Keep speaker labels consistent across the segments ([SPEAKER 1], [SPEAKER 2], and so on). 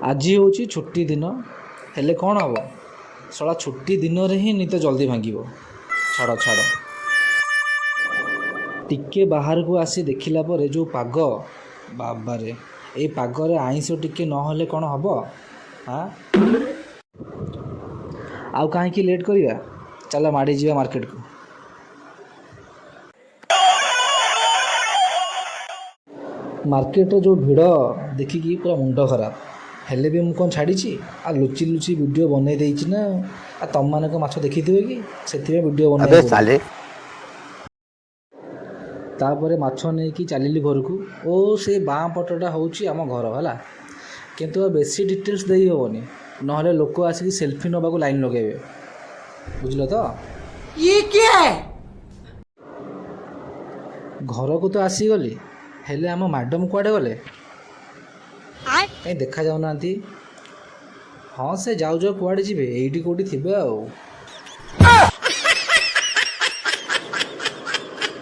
[SPEAKER 1] ଆଜି ହେଉଛି ଛୁଟି ଦିନ, ହେଲେ କ'ଣ ହେବ, ଶଳା ଛୁଟି ଦିନରେ ହିଁ ନିଦ ଜଲ୍ଦି ଭାଙ୍ଗିବ। ଛାଡ଼ ଛାଡ଼। ଟିକେ ବାହାରକୁ ଆସି ଦେଖିଲା ପରେ ଯେଉଁ ପାଗ, ବାବାରେ, ଏଇ ପାଗରେ ଆଇଁଷ ଟିକେ ନହେଲେ କ'ଣ ହେବ? ଆଁ, ଆଉ କାହିଁକି ଲେଟ୍ କରିବା, ଚାଲ ମାଡ଼ିଯିବା ମାର୍କେଟକୁ। ମାର୍କେଟରେ ଯେଉଁ ଭିଡ଼ ଦେଖିକି ପୁରା ମୁଣ୍ଡ ଖରାପ। ହେଲେ ବି ମୁଁ କ'ଣ ଛାଡ଼ିଛି? ଆଉ ଲୁଚି ଲୁଚି ଭିଡ଼ିଓ ବନେଇ ଦେଇଛି ନା। ଆଉ ତମମାନଙ୍କ ମାଛ ଦେଖିଥିବେ କି, ସେଥିପାଇଁ ଭିଡ଼ିଓ
[SPEAKER 2] अबे
[SPEAKER 1] ବନେଇବାକୁ।
[SPEAKER 2] साले।
[SPEAKER 1] ତାପରେ ମାଛ ନେଇକି ଚାଲିଲି ଘରକୁ। ଓ ସେ ବାଁ ପଟଟା ହେଉଛି ଆମ ଘର, ହେଲା। କିନ୍ତୁ ଆଉ ବେଶୀ ଡିଟେଲ୍ସ ଦେଇ ହେବନି, ନହେଲେ ଲୋକ ଆସିକି ସେଲ୍ଫି ନେବାକୁ ଲାଇନ୍ ଲଗାଇବେ, ବୁଝିଲ ତ?
[SPEAKER 3] ये क्या है?
[SPEAKER 1] ଘରକୁ ତ ଆସିଗଲି, ହେଲେ ଆମ ମ୍ୟାଡ଼ାମ୍ କୁଆଡ଼େ ଗଲେ? କାହିଁ ଦେଖାଯାଉନାହାନ୍ତି। ହଁ, ସେ ଯାଉ ଯାଉ କୁଆଡ଼େ ଯିବେ, ଏଇଠି କେଉଁଠି ଥିବେ। ଆଉ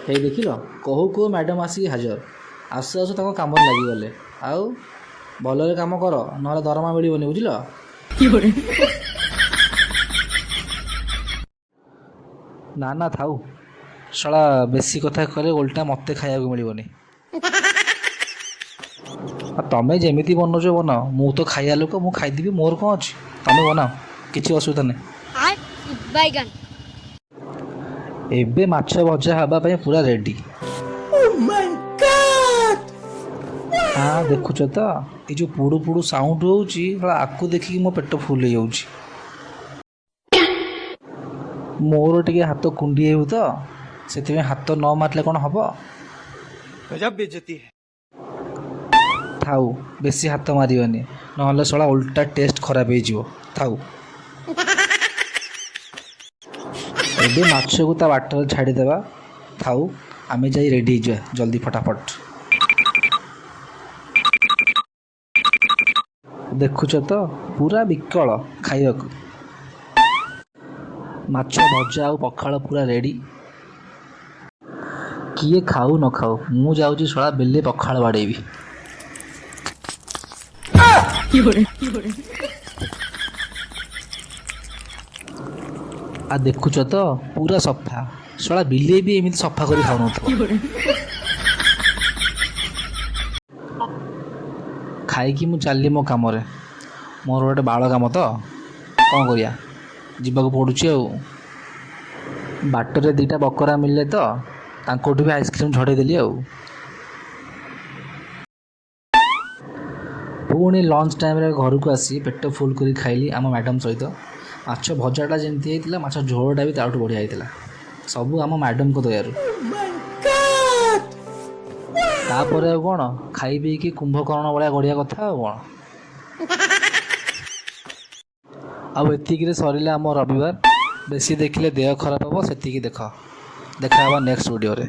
[SPEAKER 1] ହେଇ ଦେଖିଲ, କହୁ କହୁ ମ୍ୟାଡ଼ାମ୍ ଆସିକି ହାଜର। ଆସୁ ଆସୁ ତାଙ୍କ କାମରେ ଲାଗିଗଲେ। ଆଉ ଭଲରେ କାମ କର, ନହେଲେ ଦରମା ମିଳିବନି, ବୁଝିଲ? ନା ନା, ଥାଉ, ଶଳା ବେଶୀ କଥା କହିଲେ ଓଲଟା ମୋତେ ଖାଇବାକୁ ମିଳିବନି। ଆଉ ତମେ ଯେମିତି ବନଉଛ ବନାଅ, ମୁଁ ତ ଖାଇବା ଲୋକ, ମୁଁ ଖାଇଦେବି, ମୋର କ'ଣ ଅଛି। ତମେ ବନାଅ, କିଛି ଅସୁବିଧା ନାହିଁ।
[SPEAKER 4] बैगन।
[SPEAKER 1] ଏବେ ମାଛ ଭଜା ହେବା ପାଇଁ ପୁରା ରେଡ଼ି। ହଁ, ଦେଖୁଛ ତ, ଏ ଯେଉଁ ପୁଡ଼ୁ ପୁଡ଼ୁ ସାଉଣ୍ଡ ହେଉଛି, ଶଳା ଆକୁ ଦେଖିକି ମୋ ପେଟ ଫୁଲ୍ ହେଇଯାଉଛି। ମୋର ଟିକେ ହାତ କୁଣ୍ଡେଇ ହେଉ ତ, ସେଥିପାଇଁ ହାତ ନ ମାରିଲେ କ'ଣ ହେବ?
[SPEAKER 5] गजब बेइज्जती है।
[SPEAKER 1] ଥାଉ, ବେଶୀ ହାତ ମାରିବନି, ନହେଲେ ଶଳା ଓଲଟା ଟେଷ୍ଟ ଖରାପ ହେଇଯିବ। ଥାଉ। ଏବେ ମାଛକୁ ତା ବାଟରେ ଛାଡ଼ିଦେବା। ଥାଉ, ଆମେ ଯାଇ ରେଡ଼ି ହେଇଯିବା ଜଲ୍ଦି ଫଟାଫଟ। ଦେଖୁଛ ତ, ପୁରା ବିକଳ ଖାଇବାକୁ। ମାଛ ଭଜା ଆଉ ପଖାଳ ପୁରା ରେଡ଼ି। କିଏ ଖାଉ ନ ଖାଉ, ମୁଁ ଯାଉଛି ଶଳା ବେଲେ ପଖାଳ ବାଡ଼େଇବି। ଆଉ ଦେଖୁଛ ତ, ପୁରା ସଫା। ଶଳା ବିଲେଇ ବି ଏମିତି ସଫା କରି ଖାଉନଥିବ। ଖାଇକି ମୁଁ ଚାଲିଲି ମୋ କାମରେ। ମୋର ଗୋଟେ ବାଳ କାମ ତ, କ'ଣ କରିବା, ଯିବାକୁ ପଡ଼ୁଛି। ଆଉ ବାଟରେ ଦୁଇଟା ବକରା ମିଳିଲେ ତ, ତାଙ୍କଠୁ ବି ଆଇସ୍କ୍ରିମ୍ ଝଡ଼େଇ ଦେଲି। ଆଉ ପୁଣି ଲଞ୍ଚ ଟାଇମ୍ରେ ଘରକୁ ଆସି ପେଟ ଫୁଲ୍ କରି ଖାଇଲି ଆମ ମ୍ୟାଡ଼ାମ୍ ସହିତ। ମାଛ ଭଜାଟା ଯେମିତି ହେଇଥିଲା, ମାଛ ଝୋଳଟା ବି ତାଠୁ ବଢ଼ିଆ ହେଇଥିଲା। ସବୁ ଆମ ମ୍ୟାଡ଼ାମ୍ଙ୍କ ଦୟାରୁ। ତାପରେ ଆଉ କ'ଣ, ଖାଇ ପିଇକି କୁମ୍ଭକର୍ଣ୍ଣ ଭଳିଆ ଗଢ଼ିବା କଥା, ଆଉ କ'ଣ। ଆଉ ଏତିକିରେ ସରିଲା ଆମ ରବିବାର। ବେଶୀ ଦେଖିଲେ ଦେହ ଖରାପ ହେବ, ସେତିକି ଦେଖ। ଦେଖା ହେବା ନେକ୍ସଟ ଭିଡ଼ିଓରେ।